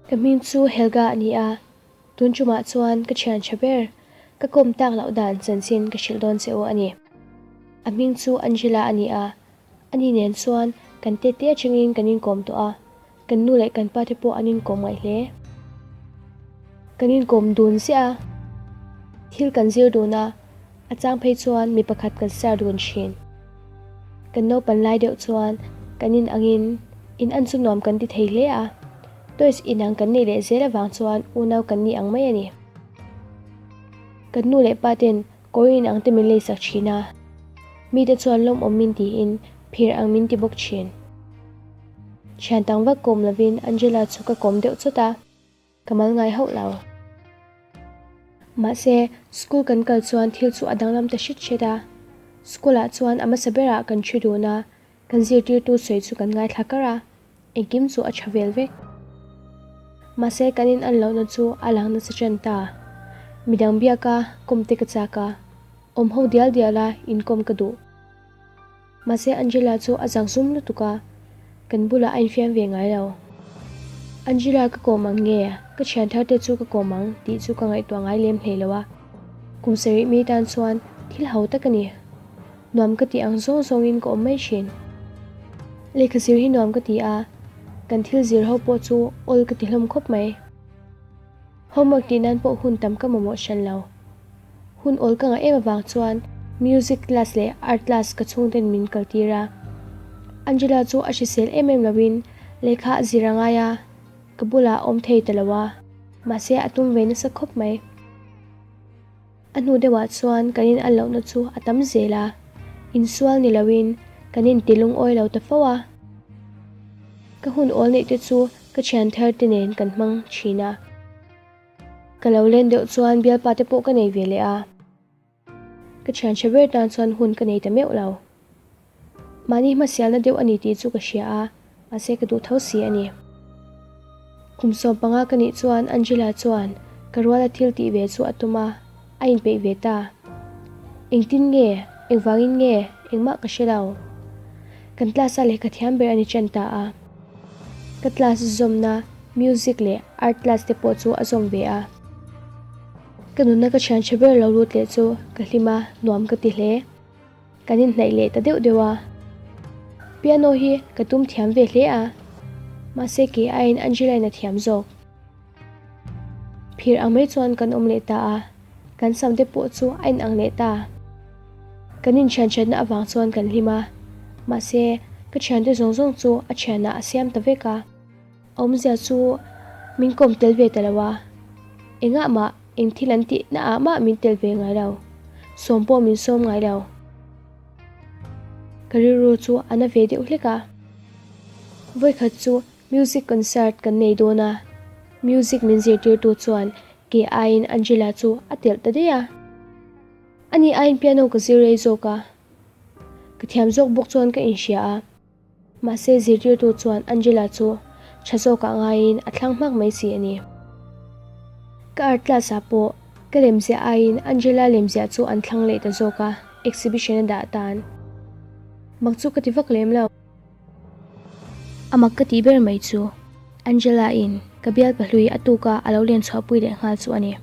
Ka hming chu Helga a ni a, tun tumah chuan ka thian tha ber, ka kawm tak loh dan chanchin ka hrilh dawn che u a ni. A hming chu Angela a ni a, ani nen chuan kan tete atangin kan inkawm tawh a, kan nu leh kan pa te pawh an inkawm ngaih hle. Kan inkawm dun ziah a, thil kan zir dun a, a chang phei chuan mi pakhat kan share dun thin. Kan naupan lai deuh chuan kan in angin in an chu nuam kan ti thei hle a, toys inang kan neih leh zel avang chuan unau kan ni ang mai a ni. Kan nu leh pa ten kawr inang te min leisak thin a, mite chuan lawmawm min tiin phir ang min ti bawk thin. Thian tang vak kawm lovin Angela chu ka kawm deuh chawt a. Ka mal ngai hauh lo. Mahse, school kan kal chuan thil chu a danglam ta hret hret a. School ah chuan a hmasa berah kan thi dun a, kan zirtirtu sawi chu kan ngaithla kar a, engkim chu a tha vel vek. Mahse, kan in an lohna chu a lang nasa ṭan ta. Midang biak a, kawm te ka chak a, awm ho dial dial a inkawm ka duh. Mahse Angela chu a zak zum lutuk a, kan bulah a infiam ve ngai lo. Angela ka kawm ang nge, ka thian thar te chu ka kawm ang tih chu ka ngaihtuah ngai lem hlei lo a. Kum sarih mi tan chuan thil ho tak a ni. Nuam ka tih ang zawng zawngin ka awm mai thin. Lehkha zir hi nuam ka ti a, kan thil zir ho pawh chu awl ka ti hlawm khawp mai. Homework tih nan pawh hun tam ka mamawh hran lo. Hun awl ka ngah em avang chuan music class leh art class ka chhungten min kal tir a. Angela chu a hrisel em em loin lehkha a zir a ngai a, ka bulah a awm thei ta lo a, mahse a tum ve nasa khawp mai. A hnu deuhah chuan kan in al lohna chu a tam zel a, insual ni loin kan inti lungawi lo ta fo a. Ka hun awl neih te chu ka thian thar te nen kan hmang thin a. Ka lo len deuh chuan bialpa te pawh ka nei ve leh a, ka thian hre ber tan chuan hun ka nei ta meuh lo. Mahni hmasialna deuh a ni tih chu ka hria a, mahse ka duh tho si a ni. Kum 15 ka nih chuan Angela chuan ka ruala thil tih ve chu a tum a, a inpeih ve ta. Engtin nge, engvangin nge, engmah ka hre lo. Kan class-a lehkha thiam ber a ni ṭan ta a. Ka class zawmna music leh art class te pawh chu a zawm ve a. Ka nunna ka thian tha ber lo lut leh chu ka hlim a, nuam ka ti hle. Kan inhnaih leh ta deuh deuh a. Piano hi ka tum thiam ve hle a, mahse kei aiin Angela-in a thiam zawk. Phir ang mai chuan kan awm leh ta a, kan sam te pawh chu a inang leh ta. Kan inthian thatna avang chuan kan hlim a, mahse ka thiante zawng zawng chu a thianah a siam ta vek a. Awmzia chu min kawm tel ve ta lo a, engah mah eng thil an tih na ah mah min tel ve ngai lo, sawm pawh min sawm ngai lo. Ka rilru chu a na ve deuh hlek a, vawikhat chu Music concert kan nei dawn a, music min zirtirtu chuan kei aiin Angela chu a telh ta daih a. Ani aiin piano ka zir rei zawk a, ka thiam zawk bawk chuan ka inhria a. Mahse zirtirtu chuan Angela chu tha zawkah ngaiin a thlang hmak mai si a ni. Ka art class ah pawh ka lemziah aiin Angela lemziah chu an thlang leh ta zawk a, exhibition a dah tan. Mak chu ka ti vak lem lo. A mak ka tih ber mai chu Angela-in ka bial pahlui a tuka a lo len chhuahpui leh nghal chu a ni.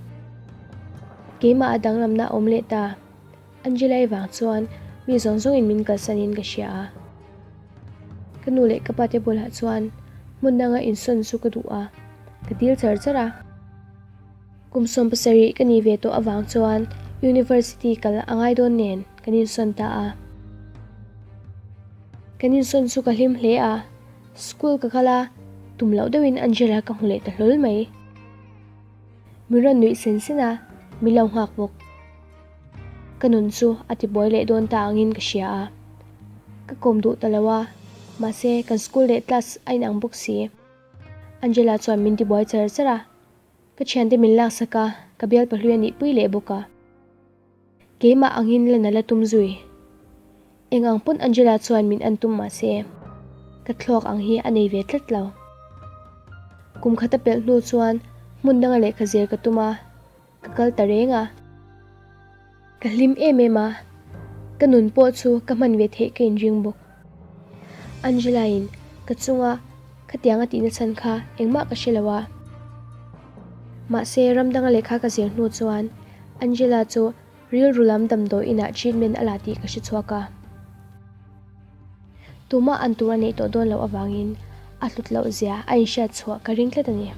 Keimah a danglamna a awm leh ta. Angela-i vang chuan mi zawng zawngin min kalsanin ka hria a. Ka nu leh ka pate bulah chuan hmun danga insawn chu ka duh a, ka dil char char a. Kum 17 ka nih ve tawh avang chuan University kal a ngai dawn nen kan insawn ta a. Kan insawn chu ka hlim hle a, school ka kal a, tum loh deuhin Angela ka hmu leh ta hlawl mai. Min rawn nuih sen sen a, min lo nghak bawk. Ka nun chu a ti buai leh dawn ta angin ka hria a. Ka kawm duh ta lo a, mahse kan school leh class a inang bawk si. Angela chuan min ti buai char char a. Ka thiante min laksak a, ka bial pahlui a nihpui leh bawk a. Keimah angin la nala tum zui. Eng ang pawn Angela chuan min en tum mah se, ka thluak ang hi a nei ve tlat lo. Kum khat a pelh hnu chuan hmun danga lehkha zir ka tum a, ka kal ta reng a. Ka hlim em em a, ka nun pawh chu ka hman ve theih ka inring bawk. Angela-in ka chunga khatiang a tihna chhan kha engmah ka hre lo a. Mahse, ram danga lehkha ka zir hnu chuan Angela chu rilru lam damdawi inah treatment a la tih ka hre chhuak a. Tumah an tur a neih tawh dawn loh avangin a hlut loh zia a inhriat chhuah ka ring tlat a ni.